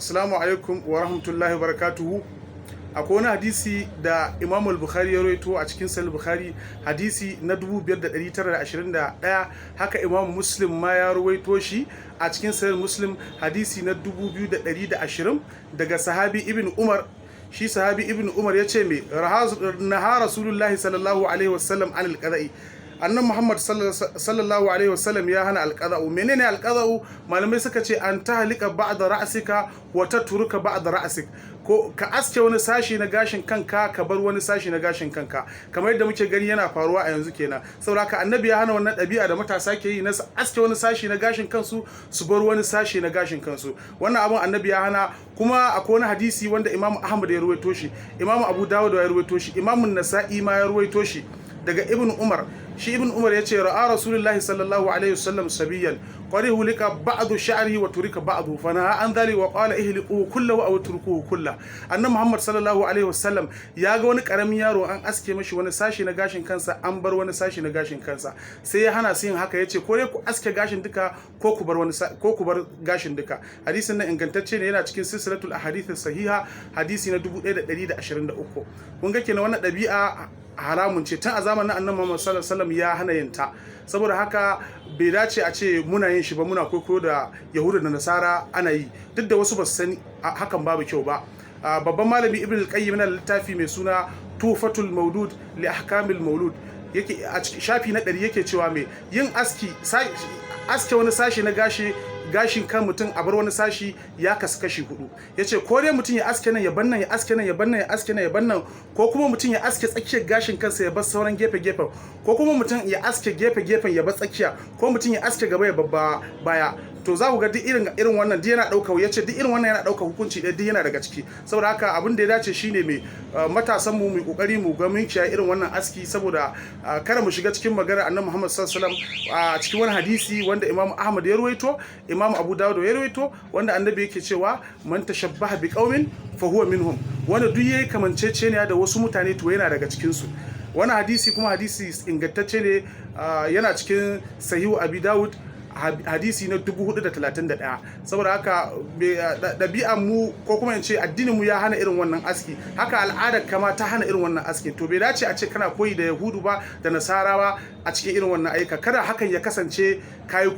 Assalamu alaikum wa rahmatullahi wa barakatuhu. Akwai wani hadisi da Imam al-Bukhari ya rawaito a cikin Sahih Bukhari, hadisi na 5921. Haka Imam Muslim ma ya rawaito shi a cikin Sahih Muslim, hadisi na 2120, daga sahabi Ibn Umar. Shi sahabi Ibn Umar ya ce mai naha Rasulullahi sallallahu alaihi wasallam anil qada'i. Annan Muhammad sallallahu alaihi wasallam ya hana alqada'u. Menene alqada'u? Malamai suka ce an tahlika ba'da ra'sika wa tatruka ba'da ra'sik, ko ka aske wani sashi na gashin kanka, ka bar wani sashi na gashin kanka, kamar yadda muke gani yana faruwa a yanzu kenan. Saboda haka Annabi ya hana wannan ɗabi'a da matasa ke yi na aske wani sashi na gashin kansu, su bar wani sashi na gashin kansu. Wannan abun Annabi ya hana. Kuma akwai wani hadisi wanda Imam Ahmad ya ruwaito shi, Imam Abu Dawud ya ruwaito shi, Imam Nasa'i ma ya ruwaito shi, daga Ibn Umar. Shi Ibn Umar ya ce ra'a Rasulullahi sallallahu alaihi wasallam sabiyan qad hulika ba'du sha'ri wa turika ba'du, fa naha an dhali wa qala ihliquhu kullahu aw turkuhu kullahu. Annabi Muhammad sallallahu alaihi wasallam ya ga wani karamin yaro an aske mashi wani sashi na gashin kansa, an bar wani sashi na gashin kansa. Sai ya hana su yin haka, yace ko dai ku aske gashin duka, ko ku bar wani, ko ku bar gashin duka. Hadisin nan ingantacce ne, yana cikin Silsilatul Ahadith Sahiha, hadisi na 1123. Kun ga kenan wannan ɗabi'a haramun ce. Tun a zamanin Annabi Muhammad sallallahu alaihi wasallam ya hana yin ta. Saboda haka bai dace a ce muna yin shi ba, muna kwaikwayo da Yahudu da Nasara ana yi, duk da wasu ba su sani hakan babu kyau ba. Babban malami Ibn al-Qayyim yana littafi mai suna Tuhfatul Maudud li Ahkamil Maulud, yake a shafi na 100 yake cewa mai yin aski, aske wani sashi na gashin kan mutum a bar wani sashi, ya kasu kashi hudu. Ya ce ko dai mutum ya aske nan ya bar nan, ya aske nan ya bar nan, ya aske nan ya bar nan, ko kuma mutum ya aske tsakiyar gashin kansa ya bar sauran gefe gefen, ko kuma mutum ya aske gefe gefen ya bar tsakiya, ko mutum ya aske gaba ya babba baya. To za ku ga duk irin wannan duk yana ɗauka, ya ce duk irin wannan yana ɗauka hukunci ɗaya, duk yana daga ciki. Saboda haka abin da ya dace shine mai matasan mu mu kokari mu ga mun kiyaye irin wannan aski, saboda kada mu shiga cikin magana Annabi Muhammad sallallahu alaihi wasallam a cikin wani hadisi wanda Imam Ahmad ya ruwaito, Imam Abu Dawud ya ruwaito, wanda Annabi yake cewa man tashabbaha bi qaumin fa huwa minhum, wanda duk yayi kamanceceniya da wasu mutane to yana daga cikin su. Wani hadisi kuma hadisi ingantacce ne, yana cikin Sahihu Abi Dawud, hadisi na 431. Saboda haka ɗabi'an mu, ko kuma in ce addinin mu, ya hana irin wannan aski. Haka al'adar kama ta hana irin wannan aski. To bai dace a ce kana koyi da Yahudu ba da Nasarawa a cikin irin wannan ayyuka. Kada hakan ya kasance, kada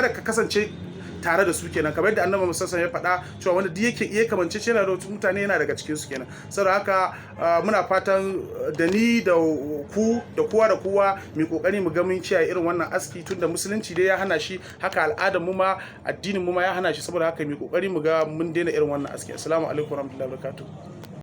ka kasance tare da su kenan, kamar yadda Annabi musamman ya faɗa cewa wanda duk yake iya kamance yana da mutane yana daga cikin su kenan. Saboda haka muna fatan da ni da ku da kowa da kowa mu kokari mu ga mun kiyaye irin wannan aski, tunda Musulunci dai ya hana shi, haka al'adar mu ma, addinin mu ma ya hana shi. Saboda haka mu kokari mu ga mun daina irin wannan aski. Assalamu alaikum warahmatullahi wabarakatuh.